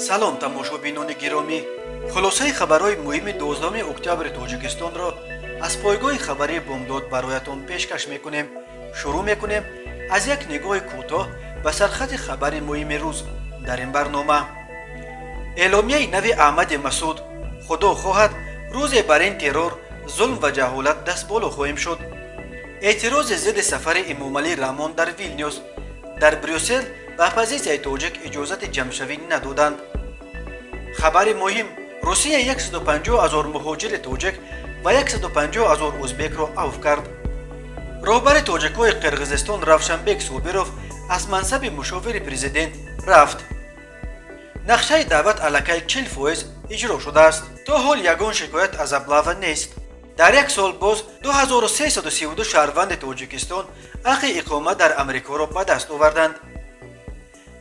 Салом, тамошобинони гиромӣ! Хулосаи хабарҳои муҳими 12 октябри Тоҷикистонро аз пойгоҳи хабарии «Бомдод» бароятон пешкаш мекунем. Шурӯъ мекунем аз як нигоҳи кӯтоҳ ба сархати хабари муҳими рӯз. Дар ин барнома: эъломияи нави Аҳмади Масуд, худо хоҳад, рӯзе бар ин террор, зулм ва ҷаҳолат дастболо хоҳем шуд; эътирози зидди сафари Эмомалӣ Раҳмон дар Вилнюс; дар Брюссел ба оппозитсияи тоҷик иҷозати ҷамъшавӣ надоданд. Хабари муҳим: Русия 150 ҳазор муҳоҷири тоҷик ва 150 ҳазор узбекро авф кард. Роҳбари тоҷикҳои Қирғизистон Равшанбек Собиров аз мансаби мушовири президент рафт. Нақшаи даъват аллакай 40% иҷро шудааст, то ҳол ягон шикоят аз облава нест. Дар як сол боз 2332 шаҳрванди Тоҷикистон ҳаққи иқомат дар Амрикоро ба даст оварданд.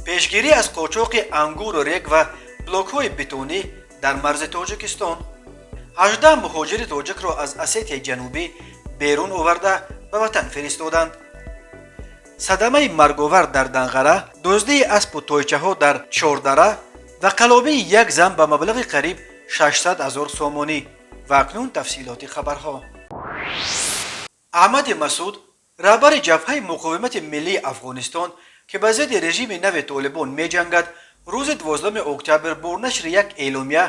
Пешгирӣ аз қочоқи ангуру рег ва блокҳои бетонӣ дар марзи Тоҷикистон. 18 муҳоҷири тоҷикро аз Осетияи Ҷанубӣ берун оварда, ба ватан фиристоданд. Садамаи марговар дар Данғара, дуздии аспу тойчаҳо дар Чордара ва қаллобии як зан ба маблағи қариб 600 ҳазор сомонӣ. Ва акнун тафсилоти хабарҳо. Аҳмади Масуд, раҳбари Ҷабҳаи муқовимати миллии Афғонистон, ки ба зидди режими нави Толибон меҷангад, рӯзи 12 октябр бо нашри як эъломия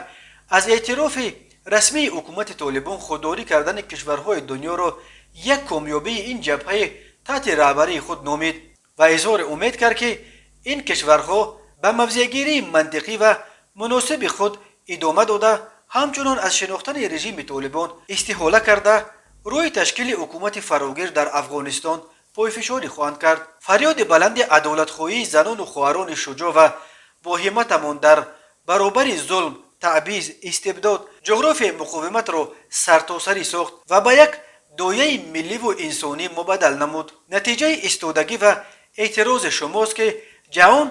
аз эътирофи расмии ҳукумати Толибон худдорӣ кардани кишварҳои дунёро як комёбии ин ҷабҳаи таҳти раҳбарии худ номид ва изҳори умед кард, ки ин кишварҳо ба мавзеъгирии мантиқӣ ва муносиби худ идома дода, ҳамчунон аз шинохтани режими Толибон истиҳола карда, рӯи ташкили ҳукумати фарогир дар Афғонистон пойфишорӣ хоҳанд кард. Фарёди баланди адолатхоҳии занону хоҳарони шуҷоъ ва боҳимматамон дар баробари зулм, таъбиз, истибдод ҷуғрофияи муқовиматро сартосарӣ сохт ва ба як дояи милливу инсонӣ мубаддал намуд. Натиҷаи истодагӣ ва эътирози шумост, ки ҷаҳон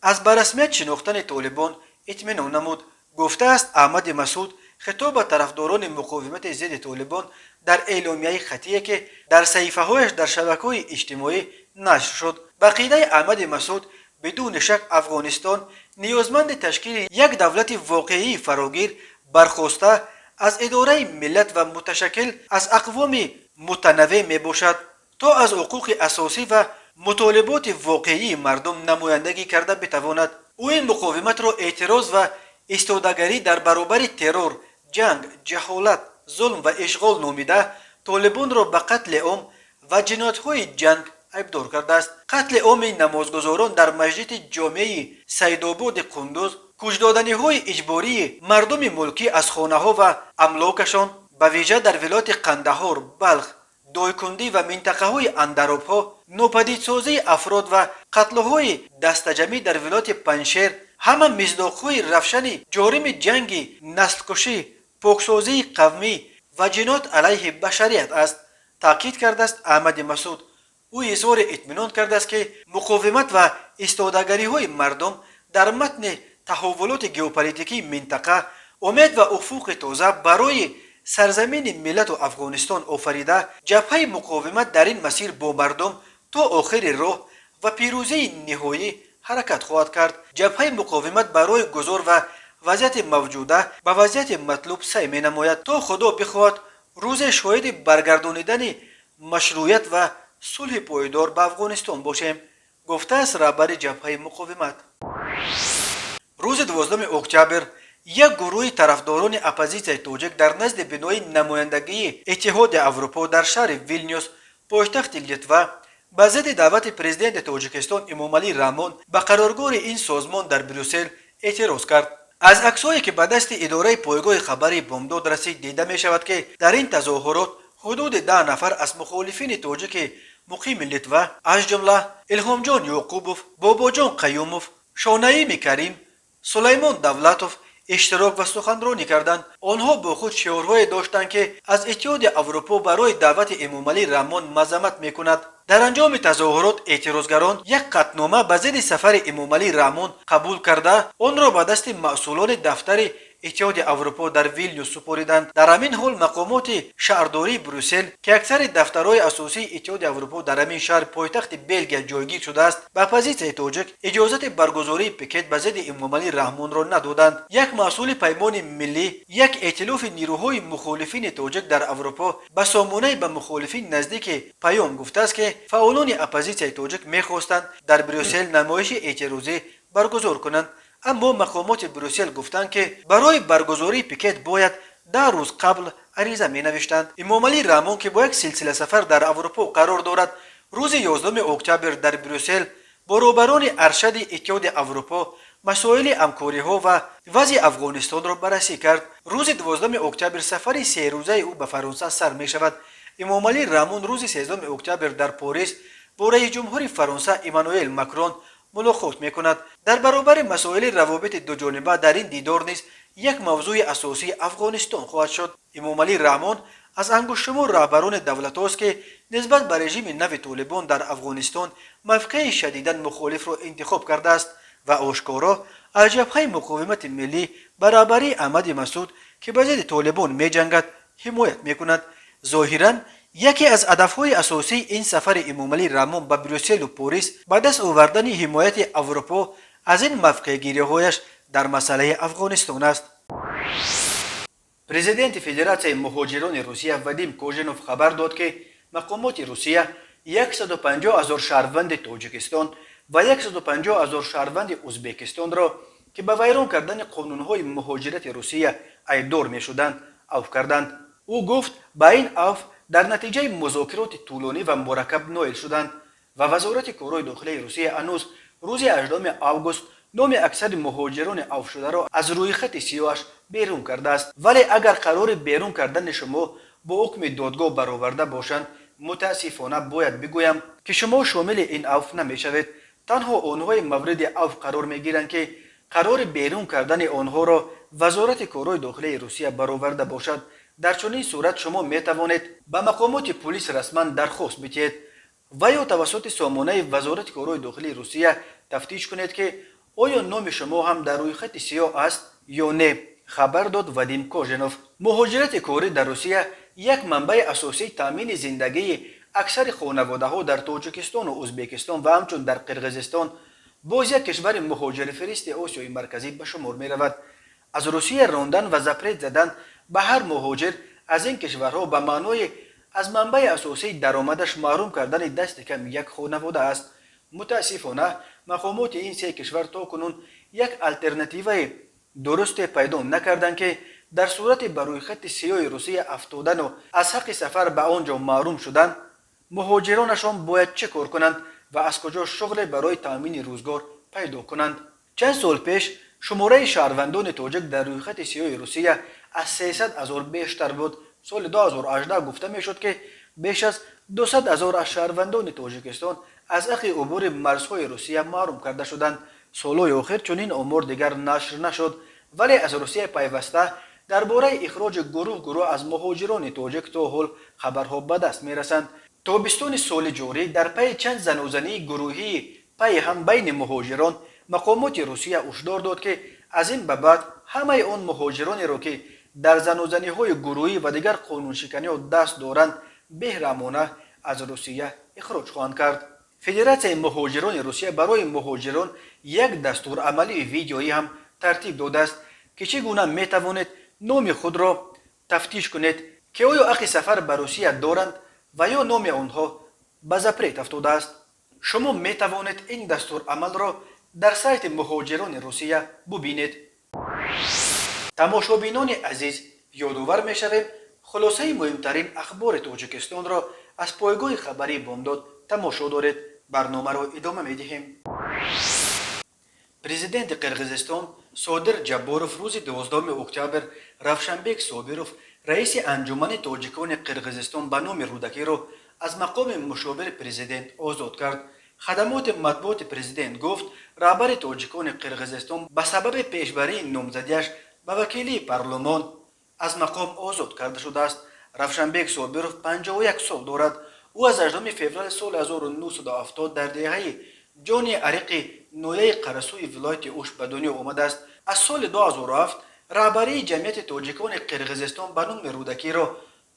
аз ба расмият шинохтани Толибон итминон намуд, гуфтааст Аҳмади Масуд хитоб ба тарафдорони муқовимати зидди Толибон дар эъломияи хатие, ки дар саҳифаҳояш дар шабакаҳои иҷтимоӣ нашр шуд. Ба ақидаи Аҳмади Масуд, бидуни шак, Афғонистон ниёзманди ташкили як давлати воқеии фарогир, бархоста аз идораи миллат ва муташаккил аз ақвоми мутанаввеъ мебошад, то аз ҳуқуқи асосӣ ва мутолиботи воқеии мардум намояндагӣ карда битавонад. Ӯ ин муқовиматро эътироз ва истодагарӣ дар баробари террор, ҷанг, ҷаҳолат, зулм ва ишғол номида, Толибонро ба қатли ом ва ҷиноятҳои ҷанг айбдор кардааст. Қатли оми намозгузорон дар масҷиди ҷомеи Сайдободи Қундуз, кӯчдоданиҳои иҷбории мардуми мулкӣ аз хонаҳо ва амлокашон, ба вижа дар вилояти Қандаҳор, Балх, Дойкундӣ ва минтақаҳои Андаробҳо, нопадидсозии афрод ва қатлҳои дастаҷамӣ дар вилояти Панҷшер ҳама мисдоқҳои равшани ҷорими ҷанги наслкушӣ, поксозии қавмӣ ва ҷиноят алайҳи башарият аст, таъкид кардааст Аҳмади Масуд. Ӯ изҳори итминон кардааст, ки муқовимат ва истодагариҳои мардум дар матни таҳаввулоти геополитикии минтақа умед ва уфуқи тоза барои сарзамини миллату Афғонистон офарида, ҷабҳаи муқовимат дар ин масир бо мардум то охири роҳ ва пирӯзии ниҳоӣ ҳаракат хоҳад кард. Ҷабҳаи муқовимат барои гузор ва вазъияти мавҷуда ба вазъияти матлуб саъй менамояд, то худо бихоҳад, рӯзе шоҳиди баргардонидани машрӯият ва сулҳи пойдор ба Афғонистон бошем, гуфтааст раҳбари Ҷабҳаи муқовимат. Рӯзи 12 октябр як гурӯҳи тарафдорони оппозитсияи тоҷик дар назди бинои намояндагии Иттиҳоди Аврупо дар шаҳри Вилнюс, пойтахти Литва, ба зидди даъвати президенти Тоҷикистон Эмомалӣ Раҳмон ба қароргоҳи ин созмон дар Брюссел эътироз кард. Аз аксҳое, ки ба дасти идораи пойгоҳи хабарии «Бомдод» расид, дида мешавад, ки дар ин тазоҳурот ҳудуди 10 нафар аз мухолифини тоҷики муқими Литва, аз ҷумла Илҳомҷон Ёқубов, Бобоҷон Қаюмов, Шонаими Карим, Сулаймон Давлатов иштирок ва суханронӣ карданд. Онҳо бо худ шиорҳое доштанд, ки аз Иттиҳоди Аврупо барои даъвати Эмомалӣ Раҳмон мазаммат мекунад. Дар анҷоми тазоҳурот эътирозгарон як қатънома ба зидди сафари Эмомалӣ Раҳмон қабул карда, онро ба дасти масъулони дафтари Иттиҳоди Аврупо дар Вилнюс супориданд. Дар ҳамин ҳол мақомоти шаҳрдории Брюссел, ки аксари дафтарҳои асосии Иттиҳоди Аврупо дар ҳамин шаҳр, пойтахти Белгия, ҷойгир шудааст, ба оппозитсияи тоҷик иҷозати баргузории пикет ба зидди Эмомалӣ Раҳмонро надоданд. Як масъули Паймони миллӣ, як эътилофи нирӯҳои мухолифини тоҷик дар Аврупо, ба сомонаи ба мухолифин наздики Паём гуфтааст, ки фаъолони оппозитсияи тоҷик мехостанд дар Брюссел намоиши эътирозӣ баргузор кунанд, аммо мақомоти Брюссел гуфтанд, ки барои баргузории пикет бояд 10 рӯз қабл ариза менавиштанд. Эмомалӣ Раҳмон, ки бо як силсила сафар дар Аврупо қарор дорад, рӯзи 11 октябр дар Брюссел бо роҳбарони аршади Иттиҳоди Аврупо масоили ҳамкориҳо ва вазъи Афғонистонро баррасӣ кард. Рӯзи 12 октябр сафари серӯзаи ӯ ба Фаронса сар мешавад. Эмомалӣ Раҳмон рӯзи 13 октябр дар Порис бо раиси ҷумҳури Фаронса Эммануэл Макрон мулоқот мекунад. Дар баробари масоили равобити дуҷониба дар ин дидор низ як мавзӯи асосии Афғонистон хоҳад шуд. Эмомалӣ Раҳмон аз ангуштшумор раҳбарони давлатҳост, ки нисбат ба режими нави Толибон дар Афғонистон мавқеи шадидан мухолифро интихоб кардааст ва ошкоро аз Ҷабҳаи муқовимати миллӣ ба раҳбарии Аҳмади Масуд, ки ба зидди Толибон меҷангад, ҳимоят мекунад. Зоҳиран, яке аз ҳадафҳои асосии ин сафари Эмомалӣ Раҳмон ба Брюсселу Порис ба даст овардани ҳимояти Аврупо аз ин мавқеъгириҳояш дар масъалаи Афғонистон аст. Президенти Федератсияи муҳоҷирони Русия Вадим Кожинов хабар дод, ки мақомоти Русия 150 ҳазор шаҳрванди Тоҷикистон ва 150 ҳазор шаҳрванди Ӯзбекистонро, ки ба вайрон кардани қонунҳои муҳоҷирати Русия айбдор мешуданд, авф карданд. Ӯ гуфт, ба ин авф дар натиҷаи музокироти тӯлонӣ ва мураккаб ноил шуданд ва Вазорати корҳои дохилаи Русия ҳанӯз рӯзи 8 август номи аксари муҳоҷирони авфшударо аз рӯйхати сиёҳаш берун кардааст. Вале агар қарори берун кардани шумо бо ҳукми додгоҳ бароварда бошанд, мутаассифона бояд бигӯям, ки шумо шомили ин авф намешавед. Танҳо онҳое мавриди авф қарор мегиранд, ки қарори берун кардани онҳоро Вазорати корҳои дохилаи Русия бароварда бошад. Дар чунин сурат шумо метавонед ба мақомоти пулис расман дархост бидиҳед ва ё тавассути сомонаи Вазорати корҳои дохилии Русия тафтиш кунед, ки оё номи шумо ҳам дар рӯйхати сиёҳ аст ё не, хабар дод Вадим Кожинов. Муҳоҷирати корӣ дар Русия як манбаи асосии таъмини зиндагии аксари хонаводаҳо дар Тоҷикистону Ӯзбекистон ва ҳамчун дар Қирғизистон, боз як кишвари муҳоҷирфиристи Осиёи Марказӣ, ба шумор меравад. Аз Русия рондан ва запрет задан ба ҳар муҳоҷир аз ин кишварҳо ба маънои аз манбаи асосии даромадаш маҳрум кардани дасти кам як хонавода аст. Мутаассифона, мақомоти ин се кишвар то кунун як алтернативаи дурусте пайдо накарданд, ки дар сурати ба рӯйхати сиёҳи Русия афтодану аз ҳаққи сафар ба он ҷо маҳрум шудан муҳоҷиронашон бояд чӣ кор кунанд ва аз куҷо шуғле барои таъмини рӯзгор пайдо кунанд. Чанд сол пеш шумораи шаҳрвандони тоҷик дар рӯйхати сиёҳи Русия аз 300 ҳазор бештар буд. Соли 2018 гуфта мешуд, ки беш аз 200 ҳазор аз шаҳрвандони Тоҷикистон аз ҳаққи убури марзҳои Русия маҳрум карда шуданд. Солҳои охир чунин омор дигар нашр нашуд, вале аз Русия пайваста дар бораи ихроҷи гурӯҳ гурӯҳ аз муҳоҷирони тоҷик то ҳол хабарҳо ба даст мерасанд. Тобистони соли ҷорӣ, дар пайи чанд занозании гурӯҳии пайи ҳам байни муҳоҷирон, мақомоти Русия ҳушдор дод, ки аз ин ба баъд ҳамаи он муҳоҷиронеро, ки дар занозаниҳои гурӯҳӣ ва дигар қонуншиканиҳо даст доранд, беҳраҳмона аз Русия ихроҷ хоҳанд кард. Федератсияи муҳоҷирони Русия барои муҳоҷирон як дастурамалии видеоӣ ҳам тартиб додааст, ки чӣ гуна метавонед номи худро тафтиш кунед, ки оё ҳаққи сафар ба Русия доранд ва ё номи онҳо ба запрет афтодааст. Шумо метавонед ин дастурамалро дар сайти муҳоҷирони Русия бубинед. Тамошобинони азиз, ёдовар мешавем, хулосаи муҳимтарин ахбори Тоҷикистонро аз пойгоҳи хабарии Бомдод тамошо доред. Барномаро идома медиҳем. Президенти Қирғизистон Содир Ҷабборов рӯзи 12 октябр Равшанбек Собиров, раиси Анҷумани тоҷикони Қирғизистон ба номи Рӯдакиро, аз мақоми мушовири президент озод кард. Хадамоти матбуоти президент гуфт, раҳбари тоҷикони Қирғизистон ба сабаби пешбарии номзадиаш ба вакилии парлумон аз мақом озод карда шудааст. Равшанбек Собиров 51 сол дорад. Ӯ аз 8 феврали соли 1970 дар деҳаи Ҷони Ариқи ноҳияи Қарасӯи вилояти Ӯш ба дунё омадааст. Аз соли 2007 Раҳбарии ҷамъияти тоҷикони Қирғизистон ба номи Рӯдакиро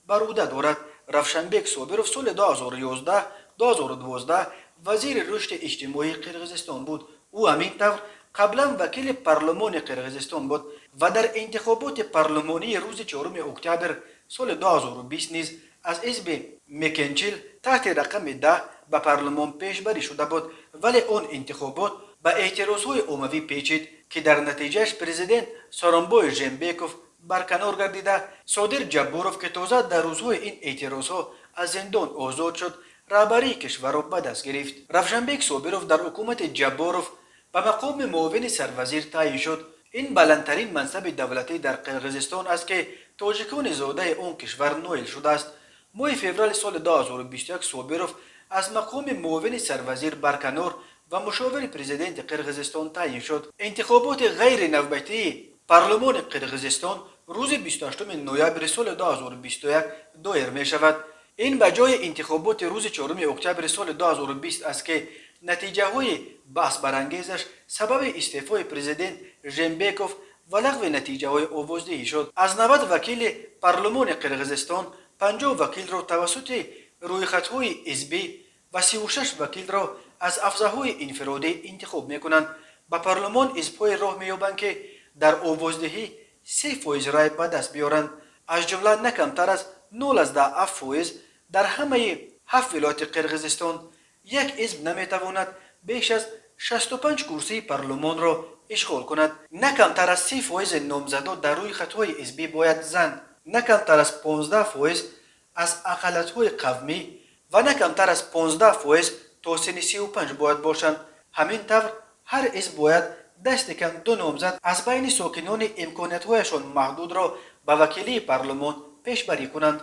бар уҳда дорад. Равшанбек Собиров соли 2011-2012 вазири рушди иҷтимоии Қирғизистон буд. Ӯ ҳамин тавр қаблан вакили парлумони Қирғизистон буд ва дар интихоботи парлумонии рӯзи 4 октябр соли 2020 низ аз ҳизби Мекенчил таҳти рақами 10 ба парлумон пешбарӣ шуда буд, вале он интихобот ба эътирозҳои оммавӣ печид, ки дар натиҷааш президент Сооронбой Жээнбеков барканор гардида, Содир Ҷабборов, ки тоза дар рӯзҳои ин эътирозҳо аз зиндон озод шуд, раҳбарии кишварро ба даст гирифт. Равшанбек Собиров дар ҳукумати Ҷабборов ба мақоми муовини сарвазир таъин шуд. Ин баландтарин мансаби давлатӣ дар Қирғизистон аст, ки тоҷикони зодаи он кишвар ноил шудааст. Моҳи феврали соли 2021 Собиров аз мақоми муовини сарвазир барканор ва мушовири президенти Қирғизистон таъин шуд. Интихоботи ғайринавбатии парлумони Қирғизистон рӯзи 28 ноябри соли 2021 доир мешавад. Ин ба ҷои интихоботи рӯзи 4 октябри соли 2020 аст, ки натиҷаҳои баҳсбарангезаш сабаби истеъфои президент Жээнбеков ва лағви натиҷаҳои овоздиҳӣ шуд. Аз 90 вакили парлумони Қирғизистон 50 вакилро тавассути рӯйхатҳои ҳизбӣ ва 36 вакилро аз ҳавзаҳои инфиродӣ интихоб мекунанд. Ба парлумон ҳизбҳое роҳ меёбанд, ки дар овоздиҳӣ 3% рай ба даст биёранд, аз ҷумла на камтар аз 0,7% дар ҳамаи ҳафт вилояти Қирғизистон. Як ҳизб наметавонад беш аз 65 курсии парлумонро ишғол кунад. На камтар аз 30% номзадо дар рӯйхатҳои ҳизбӣ бояд зан, на камтар аз 15% аз ақаллиятҳои қавмӣ ва на камтар аз 15% то синни 35 бояд бошанд. Ҳамин тавр, ҳар ҳизб бояд дасти кам ду номзад аз байни сокинони имкониятҳояшон маҳдудро ба вакилии парлумон пешбарӣ кунанд.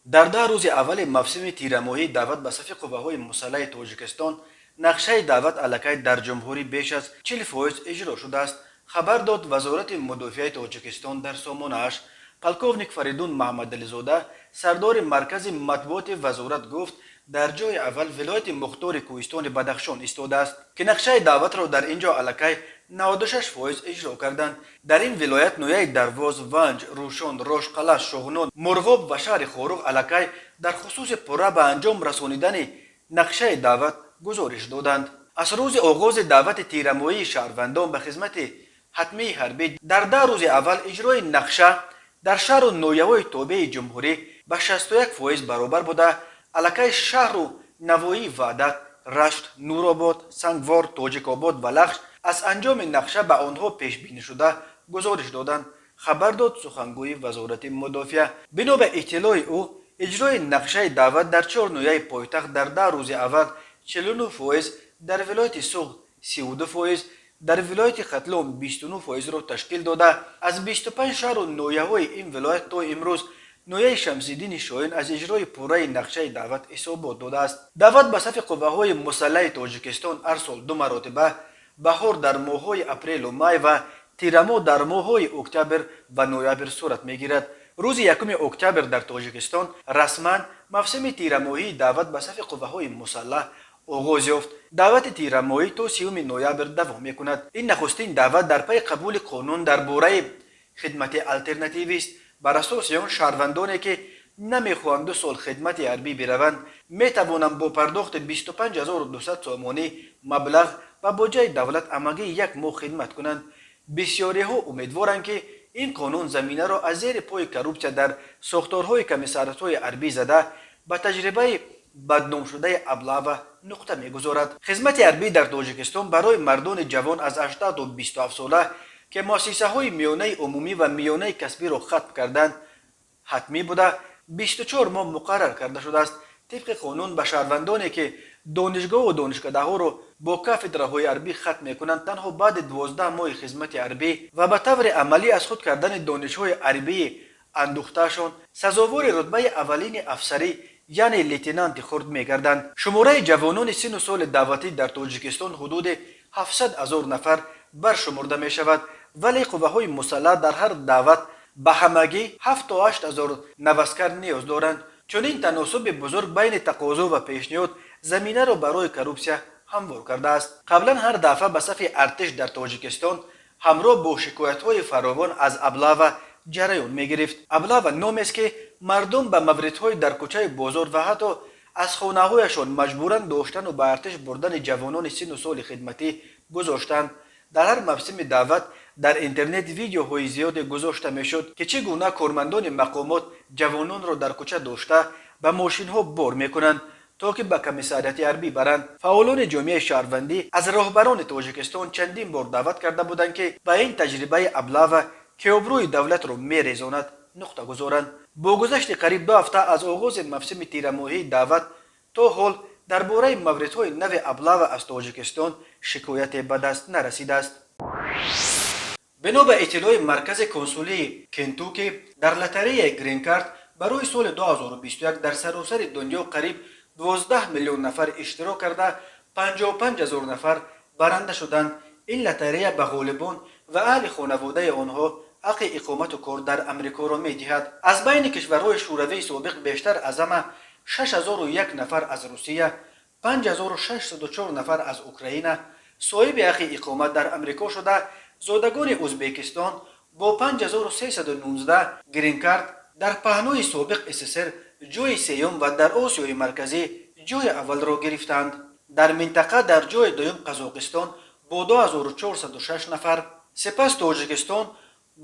Дар 10 рӯзи аввали мавсими тирамоҳии даъват ба сафи қувваҳои мусаллаҳи Тоҷикистон нақшаи даъват аллакай дар ҷумҳурӣ беш аз 40% иҷро шудааст, хабар дод Вазорати мудофиаи Тоҷикистон дар сомонааш. Полковник Фаридун Маҳмадализода, сардори маркази матбуоти вазорат, гуфт, дар ҷои аввал вилояти мухтори Кӯҳистони Бадахшон истодааст, ки нақшаи даъватро дар ин ҷо аллакай 96% иҷро карданд. Дар ин вилоят ноҳияи Дарвоз, Ванҷ, Рӯшон, Рошқала, Шуғнон, Мурғоб ва шаҳри Хоруғ аллакай дар хусуси пурра ба анҷом расонидани нақшаи даъват гузориш доданд. Аз рӯзи оғози даъвати тирамоҳии шаҳрвандон ба хизмати ҳатмии ҳарбӣ дар 10 рӯзи аввал иҷрои нақша дар шаҳру ноҳияҳои тобеи ҷумҳурӣ ба 61% баробар буда, аллакай шаҳру Навоии Ваҳдат, Рашт, Нуробод, Сангвор, Тоҷикобод ва Лахш аз анҷоми нақша ба онҳо пешбинишуда гузориш доданд, хабар дод сухангӯи Вазорати мудофиа. Бино ба иттилои ӯ, иҷрои нақшаи даъват дар чор ноҳияи пойтахт дар 10 рӯзи аввал 49%, дар вилояти Суғд 32%, дар вилояти Хатлон 29%-ро ташкил дода, аз 25 шаҳру ноҳияҳои ин вилоят то имрӯз ноҳияи Шамсиддини Шоҳин аз иҷрои пурраи нақшаи даъват ҳисобот додааст. Даъват ба сафи қувваҳои мусаллаҳи Тоҷикистон ҳар сол ду маротиба: баҳор дар моҳҳои апрелу май ва тирамоҳ дар моҳҳои октябр ва ноябр сурат мегирад. Рӯзи 1 октябр дар Тоҷикистон расман мавсими тирамоҳии даъват ба сафи қувваҳои мусаллаҳ оғоз ёфт. Даъвати тирамоҳӣ то 30 ноябр давом мекунад. Ин нахустин даъват дар пайи қабули қонун дар бораи хидмати алтернативист. Бар асоси он, шаҳрвандоне, ки намехоҳанд 2 сол хидмати ҳарбӣ бираванд, метавонанд бо пардохти 25 200 сомонӣ маблағ ба буҷаи давлат ҳамагӣ як моҳ хидмат кунанд. Бисёриҳо умедворанд, ки ин қонун заминаро аз зери пои коррупсия дар сохторҳои комиссариатҳои ҳарбӣ зада, ба таҷрибаи бадномшудаи облава нуқта мегузорад. Хизмати ҳарбӣ дар Тоҷикистон барои мардони ҷавон аз 18 то 27 сола, ки муассисаҳои миёнаи умумӣ ва миёнаи касбиро хатм карданд, ҳатмӣ буда, 24 моҳ муқаррар карда шудааст. Тибқи қонун, ба шаҳрвандоне, ки донишгоҳу донишкадаҳоро бо кафедраҳои ҳарбӣ хатм мекунанд, танҳо баъди 12 моҳи хизмати ҳарбӣ ва ба таври амалӣ аз худ кардани донишҳои ҳарбии андӯхтаашон сазовори рутбаи аввалини афсарӣ, яъне лейтенанти хурд мегарданд. Шумораи ҷавонони синну соли даъватӣ дар Тоҷикистон ҳудуди 700 ҳазор нафар баршумурда мешавад, вале қувваҳои мусаллаҳ дар ҳар даъват ба ҳамагӣ 7 то 8 ҳазор наваскар ниёз доранд. Чунин таносуби бузург байни тақозо ва пешниҳод заминаро барои коррупсия ҳамвор кардааст. Қаблан ҳар дафъа ба сафи артиш дар Тоҷикистон Ҳамроҳ бо шикоятҳои фаровон аз облава ҷараён мегирифт. Облава номест, ки мардум ба мавридҳои дар кӯчаи бозор ва ҳатто аз хонаҳояшон маҷбуран доштану ба артиш бурдани ҷавонони синну соли хидматӣ гузоштанд. Дар ҳар мавсими даъват дар интернет видеоҳои зиёде гузошта мешуд, ки чӣ гуна кормандони мақомот ҷавононро дар кӯча дошта, ба мошинҳо бор мекунанд, то ки ба комиссариати ҳарбӣ баранд. Фаъолони ҷомеаи шаҳрвандӣ аз роҳбарони Тоҷикистон чандин бор даъват карда буданд, ки ба ин таҷрибаи облава, ки обрӯи давлатро мерезонад, нуқта гузоранд. Бо гузашти қариб 2 ҳафта аз оғози мавсими тирамоҳии даъват, то ҳол дар бораи мавридҳои нави облава аз Тоҷикистон шикояте ба даст нарасидааст. Бино ба иттилои Маркази консулии Кентуки, дар лотареяи гринкарт барои соли 2021 дар саросари дунё қариб 12 миллион нафар иштирок карда, 55 ҳазор нафар баранда шуданд. Ин лотарея ба ғолибон ва аҳли хонаводаи онҳо ҳаққи иқомату кор дар Амрикоро медиҳад. Аз байни кишварҳои Шӯравии собиқ бештар аз ҳама 6001 нафар аз Русия, 5604 нафар аз Украина соҳиби ҳаққи иқомат дар Амрико шуда, зодагони Ӯзбекистон бо 5319 гринкарт дар паҳнои собиқ СССР ҷои сеюм ва дар Осиёи Марказӣ ҷои аввалро гирифтанд. Дар минтақа дар ҷои дуюм Қазоқистон бо 2406 нафар, сипас Тоҷикистон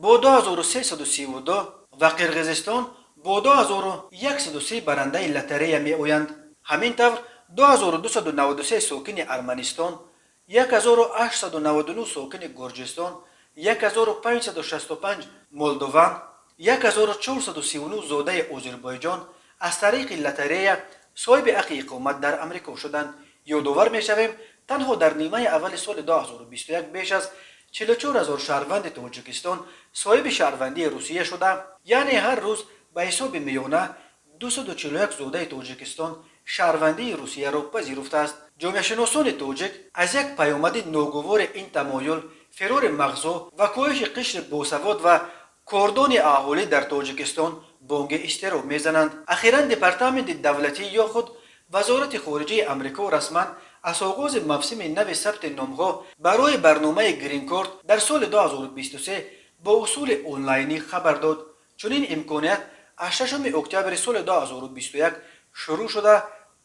бо 2332 ва Қирғизистон бо 2130 барандаи лотарея меоянд. Ҳамин тавр, 2293 сокини Арманистон, 1899 сокини Гурҷистон, 1565 молдован, 1439 зодаи Озарбойҷон аз тариқи лотарея соҳиби ҳаққи иқомат дар Амрико шуданд. Ёдовар мешавем, танҳо дар нимаи аввали соли 2021 беш аз 44 ҳазор шаҳрванди Тоҷикистон соҳиби шаҳрвандии Русия шуда, яъне ҳар рӯз ба ҳисоби миёна 241 зодаи Тоҷикистон шаҳрвандии Русияро пазируфтааст. Ҷомеашиносони тоҷик аз як паёмади ногувори ин тамоюл фирори мағзо ва коҳиши қишри босавод ва кордони аҳолӣ дар Тоҷикистон бонги изтироб мезананд. Ахиран Департаменти давлатӣ ё худ Вазорати хориҷаи Амрико расман аз оғози мавсими нави сабти номҳо барои барномаи гринкорт дар соли 2023 бо усули онлайнӣ хабар дод. Чунин имконият аз 6 октябри соли 2021 шурӯъ шуда,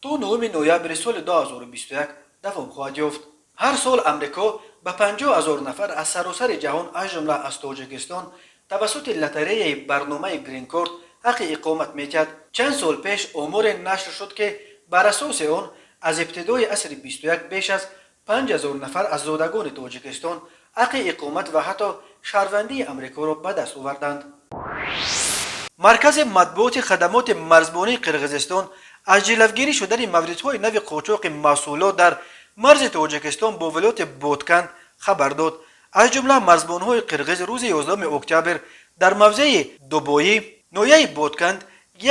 то 9 ноябри соли 2021 давом хоҳад ёфт. Ҳар сол Амрико ба 50 ҳазор нафар аз саросари ҷаҳон, аз ҷумла аз Тоҷикистон, тавассути лотареяи барномаи гринкорт ҳаққи иқомат медиҳад. Чанд сол пеш оморе нашр шуд, ки бар асоси он аз ибтидои асри 21 беш аз 5 ҳазор нафар аз зодагони Тоҷикистон ҳаққи иқомат ва ҳатто шаҳрвандии Амрикоро ба даст оварданд. Маркази матбуоти хадамоти марзбонии Қирғизистон аз ҷилавгирӣ шудани мавридҳои нави қочоқи маҳсулот дар марзи Тоҷикистон бо вилояти Боткан хабар дод. Аз ҷумла, марзбонҳои қирғиз рӯзи 11 октябр дар мавзеи Дубоӣ, ноҳияи Ботканд,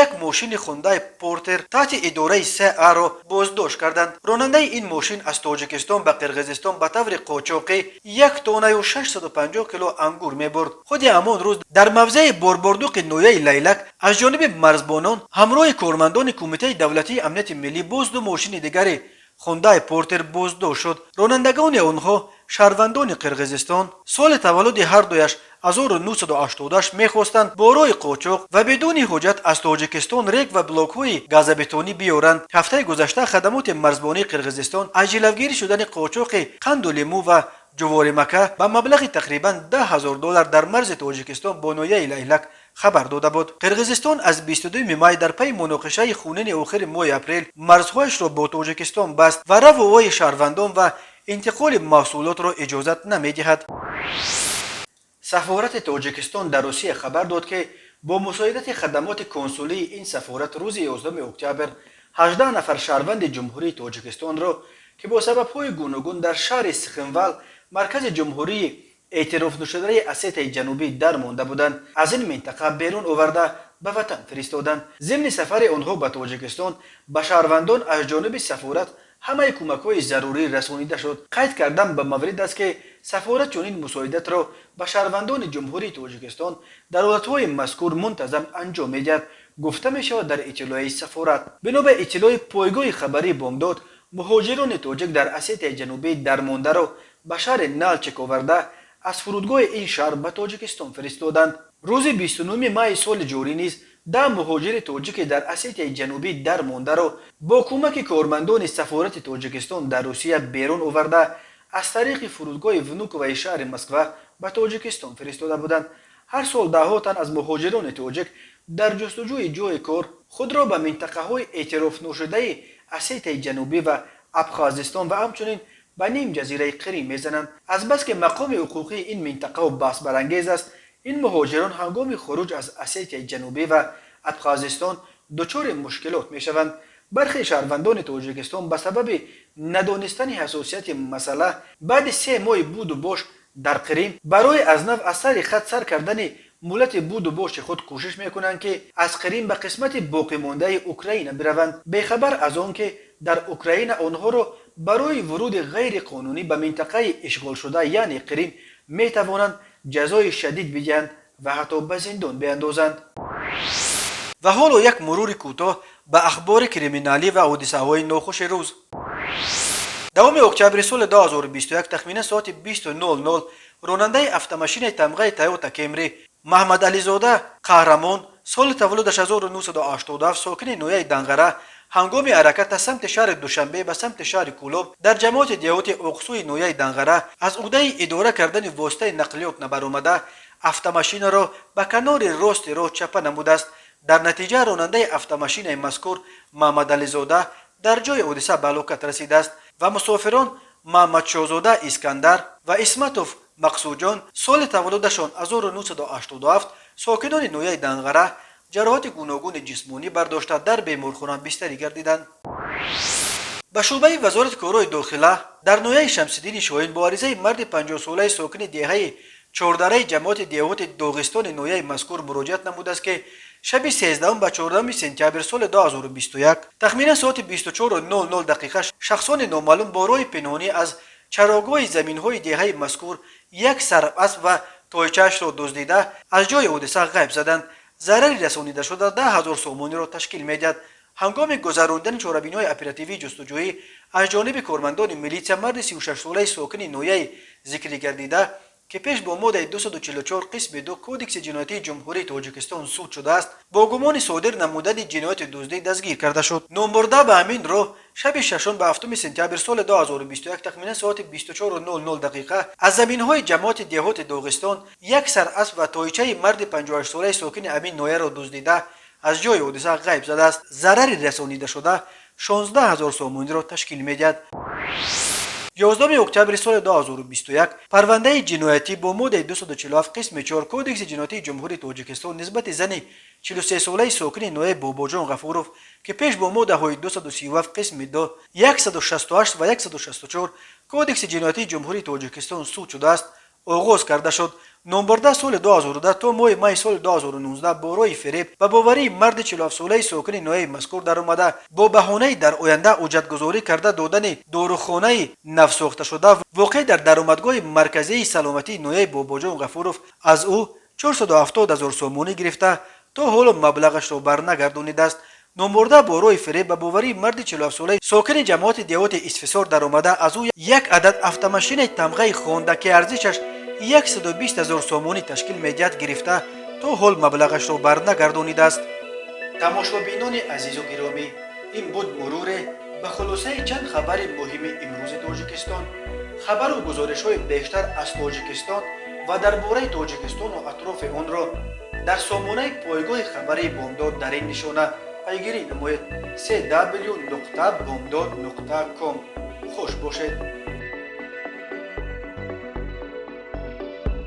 як мошини Хундай Портер таҳти идораи СА-ро боздошт карданд. Ронандаи ин мошин аз Тоҷикистон ба Қирғизистон ба таври қочоқӣ 1 тоннаю 650 кило ангур мебурд. Худи ҳамон рӯз дар мавзеи Борбордуқи ноҳияи Лайлак аз ҷониби марзбонон ҳамроҳи кормандони Кумитаи давлатии амнияти миллӣ боз ду мошини дигари Хундай Портер боздошт шуд. Ронандагони онҳо шаҳрвандони Қирғизистон, соли таваллуди ҳардуяш 1988, мехостанд бо роҳи қочоқ ва бидуни ҳуҷҷат аз Тоҷикистон рег ва блокҳои газобетонӣ биёранд. Ҳафтаи гузашта хадамоти марзбонии Қирғизистон аз ҷилавгирӣ шудани қочоқи қанду лимӯ ва ҷуворимака ба маблағи тақрибан 10 000 доллар дар марзи Тоҷикистон бо ноҳияи Лайлак хабар дода буд. Қирғизистон аз 22 май дар пайи муноқишаи хунини охири моҳи апрел марзҳояшро бо Тоҷикистон баст ва раву ои шаҳрвандон ва интиқоли маҳсулотро иҷозат намедиҳад. Сафорати Тоҷикистон дар Русия хабар дод, ки бо мусоидати хадамоти консулии ин сафорат рӯзи 11 октябр 18 нафар шаҳрванди Ҷумҳурии Тоҷикистонро, ки бо сабабҳои гуногун дар шаҳри Схинвал, маркази ҷумҳурии эътирофнашудаи Осетияи Ҷанубӣ, дар монда буданд, аз ин минтақа берун оварда, ба ватан фиристоданд. Зимни сафари онҳо ба Тоҷикистон ба шаҳрвандон аз ҷониби сафорат ҳамаи кӯмакҳои зарурӣ расонида шуд. Қайд кардан ба маврид аст, ки сафорат чунин мусоидатро ба шаҳрвандони Ҷумҳурии Тоҷикистон дар ҳолатҳои мазкур мунтазам анҷом медиҳад, гуфта мешавад дар иттилои сафорат. Бино ба иттилои пойгоҳи хабарии Бомдод, муҳоҷирони тоҷик дар Осетияи Ҷанубӣ дармондаро ба шаҳри Налчик оварда, аз фурудгоҳи ин шаҳр ба Тоҷикистон фиристоданд. Рӯзи 29 майи соли ҷорӣ низ 10 муҳоҷири тоҷике дар Осетияи Ҷанубӣ дармондаро бо кӯмаки кормандони сафорати Тоҷикистон дар Русия берун оварда, аз тариқи фурудгоҳи Внуковаи шаҳри Москва ба Тоҷикистон фиристода буданд. Ҳар сол даҳҳо тан аз муҳоҷирони тоҷик дар ҷустуҷӯи ҷойи кор худро ба минтақаҳои эътирофношудаи Осетияи Ҷанубӣ ва Абхазистон ва ҳамчунин ба нимҷазираи Қирим мезананд. Азбаски мақоми ҳуқуқии ин минтақао баҳсбарангез аст, ин муҳоҷирон ҳангоми хуруҷ аз Осетияи Ҷанубӣ ва Абхазистон дучори мушкилот мешаванд. Бархе шаҳрвандони Тоҷикистон ба сабаби надонистани ҳассосияти масъала баъди 3 моҳи буду бош дар Қирим барои аз нав аз сари хат сар кардани муҳлати буду боши худ кӯшиш мекунанд, ки аз Қирим ба қисмати боқимондаи Украина бираванд, бехабар аз он ки дар Украина онҳоро барои вуруди ғайриқонунӣ ба минтақаи ишғолшуда, яъне Қирим, метавонанд ҷазои шадид бидиҳанд ва ҳатто ба зиндон биандозанд. Ва ҳоло як мурури кӯтоҳ ба ахбори криминалӣ ва ҳодисаҳои нохуши рӯз. 10 октябри соли 2021 тахминан соати 20:00 ронандаи автомашинаи тамғаи Тойота Кемри Маҳмадализода Қаҳрамон, соли таваллудаш 1987, сокини ноҳияи Данғара, ҳангоми ҳаракат аз самти шаҳри Душанбе ба самти шаҳри Кӯлоб дар ҷамоати деҳоти Оқсӯи ноҳияи Данғара аз уҳдаи идора кардани воситаи нақлиёт набаромада, автомашинаро ба канори рости роҳ чапа намудааст. Дар натиҷа ронандаи автомашинаи мазкур Маҳмадализода дар ҷои ҳодиса ба ҳалокат расидааст ва мусофирон Маҳмадшоҳзода Искандар ва Исматов Мақсудҷон, соли таваллудашон 1987, сокинони ноҳияи Данғара, ҷароҳати гуногуни ҷисмонӣ бардошта, дар беморхона бистарӣ гардиданд. Ба шӯъбаи Вазорати корҳои дохила дар ноҳияи Шамсиддини Шоҳин бо аризаи марди 50-солаи сокини деҳаи Чордараи ҷамоати деҳоти Доғистони ноҳияи мазкур муроҷиат намудааст, ки шаби 13 ба 14 сентябр соли 2021 тахминан соати 24:00 дақиқа шахсони номаълум бо роҳи пинҳонӣ аз чарогоҳи заминҳои деҳаи мазкур як сарасп ва тойчаашро дуздида, аз ҷои ҳодиса ғайб заданд. Зарари расонидашуда 10 000 сомониро ташкил медиҳад. Ҳангоми гузарондани чорабиниҳои оперативии ҷустуҷӯӣ аз ҷониби кормандони милитсия марди 36-солаи сокини ноҳияи зикригардида, ки пеш бо моддаи 244 қисми 2 Кодекси ҷиноятии Ҷумҳурии Тоҷикистон суд шудааст, бо гумони содир намудани ҷинояти дуздӣ дастгир карда шуд. Номбурда ба ҳамин роҳ шаби 6 ба 7 сентябр соли 2021 тахминан соати 24:00 дақиқа аз заминҳои ҷамоати деҳоти Доғистон як сар асп ва тойчаи марди 58-солаи сокини ҳамин ноҳияро дуздида, аз ҷои ҳодиса ғайб задааст. Зарари расонидашуда 16 000 сомониро ташкил медиҳад. 11 октябри соли 2021 парвандаи ҷиноятӣ бо моддаи 247 қисми 4 Кодекси ҷиноятии Ҷумҳурии Тоҷикистон нисбати зани 43-солаи сокини ноҳияи Бобоҷон Ғафуров, ки пеш бо моддаҳои 237 қисми 2, 168 ва 164 Кодекси ҷиноятии Ҷумҳурии Тоҷикистон суд шудааст, оғоз карда шуд. Номбурда соли 2010 то моҳи майи соли 2019 бо роҳи фиреб ба боварии марди 47-солаи сокини ноҳияи мазкур даромада, бо баҳонаи дар оянда ҳуҷҷатгузорӣ карда додани дорухонаи навсохташуда, воқеъ дар даромадгоҳи марказии саломатии ноҳияи Бобоҷон Ғафуров, аз ӯ 470 000 сомонӣ гирифта, то ҳоло маблағашро барнагардонидааст. Номбурда бо роҳи фиреб ба боварии марди 47-солаи сокини ҷамоати деҳоти Исфисор даромада, аз ӯ як адад автомашинаи тамғаи Хонда, ки арзишаш 120 000 сомонӣ ташкил медиҳад, гирифта, то ҳол маблағашро барнагардонидааст. Тамошобинони азизу гиромӣ, ин буд муруре ба хулосаи чанд хабари муҳими имрӯзи Тоҷикистон. Хабару гузоришҳои бештар аз Тоҷикистон ва дар бораи Тоҷикистону атрофи онро дар сомонаи пойгоҳи хабарии Бомдод дар ин нишона пайгирӣ намоед: cw.bomdod.com. Хуш бошед.